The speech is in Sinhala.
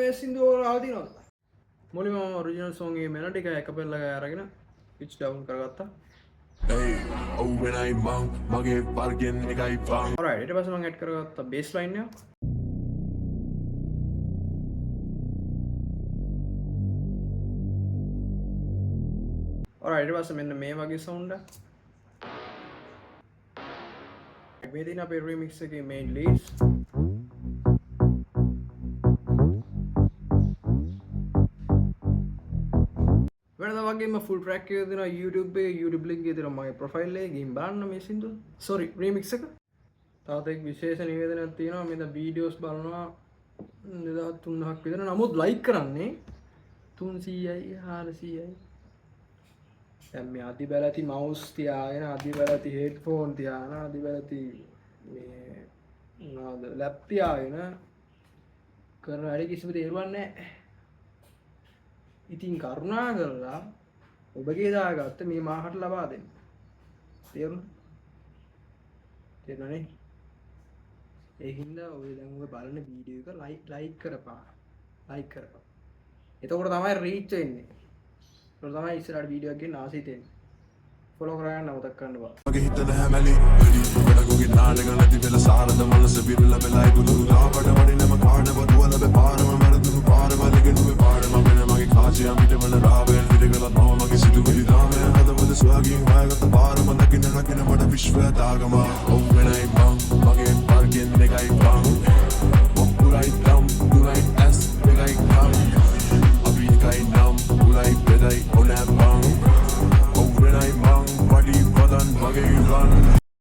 මේ සින්දුව ඔයාලා අහලා තියෙනවද? මුලින්ම මම ඔරිජිනල් සෝං එකේ මෙලඩි එක ඇකපෙල්ලා එක අරගෙන පිච් ඩවුන් කරගත්තා. Hey, ඔව් වෙනයි මං මගේ වර්ගෙන් එකයි බං. ඔරයිට්, ඊට පස්සේ මම ඇඩ් කරගත්තා බේස් ලයින් එක. ඔරයිට්, ඊට පස්සේ මෙන්න මේ වගේ සවුන්ඩ් එකක්. මේ තියෙන අපේ රීමික්ස් එකේ මේන් ලීඩ්ස්. වෙනදා වගේම ෆුල් ට්‍රැක් එක දෙනවා YouTube එකේ. YouTube link එකේ තියෙනවා මගේ ප්‍රොෆයිල් එකේ. ගිහින් බලන්න මේ සින්දුව, සෝරි, රීමික්ස් එක. තවත් එක් විශේෂ නිවේදනයක් තියෙනවා. මේ දැන් වීඩියෝස් බලනවා 2000 3000ක් විතර. නමුත් ලයික් කරන්නේ 300යි 400යි. දැන් මේ අදි බැලති මවුස් තියාගෙන, අදි බැලති හෙඩ්ෆෝන් තියාගෙන, අදි බැලති මේ මොනවද ලැප් තියාගෙන කරන වැඩ කිසිම තේරුවක් නැහැ. ඉතින් කරුණා කරලා ඔබගේ දාගත්ත මේ මාහට ලබා දෙන්න. තේරුණා? තේරුණානේ? ඒ හින්දා ඔය දැන් ඔය බලන වීඩියෝ එක ලයික් ලයික් කරපන්. ලයික් කරපන්. එතකොට තමයි රීච් වෙන්නේ. එතකොට තමයි ඉස්සරහට වීඩියෝ එකක් ගේන්න ආසයි තෙන්නේ. ෆලෝ කරගන්න අමතක කරන්න එපා. මගේ හිත නැහැ මැලි වැඩි වැඩ ගොගේ නාලක නැති වෙල සාරද මනස විරල වෙලයි බුදු ලාවට වඩිනම කාඩව දුවල බේ පාරම මරදුණු පාර බලගෙන පාරම වෙන මගේ කාචය මිටවන රාවයන් හිරගලත් මම මගේ සිතුවිලි රාමය හදවත ස්වර්ගයෙන් හොයාගත්ත පාරම දකින රකින මට විශ්වය තාගම. ඔව් වෙනයි මං මගේ වර්ගෙන් එකයි බං. ඔප්පුරයි දම් දුරයි ඇස් දෙකයි කම්. අපි එකයි නම් උලයි බෙදයි ඕනෑ බං. ඔව් වෙනයි මං වඩි වදන් මගේ රන්.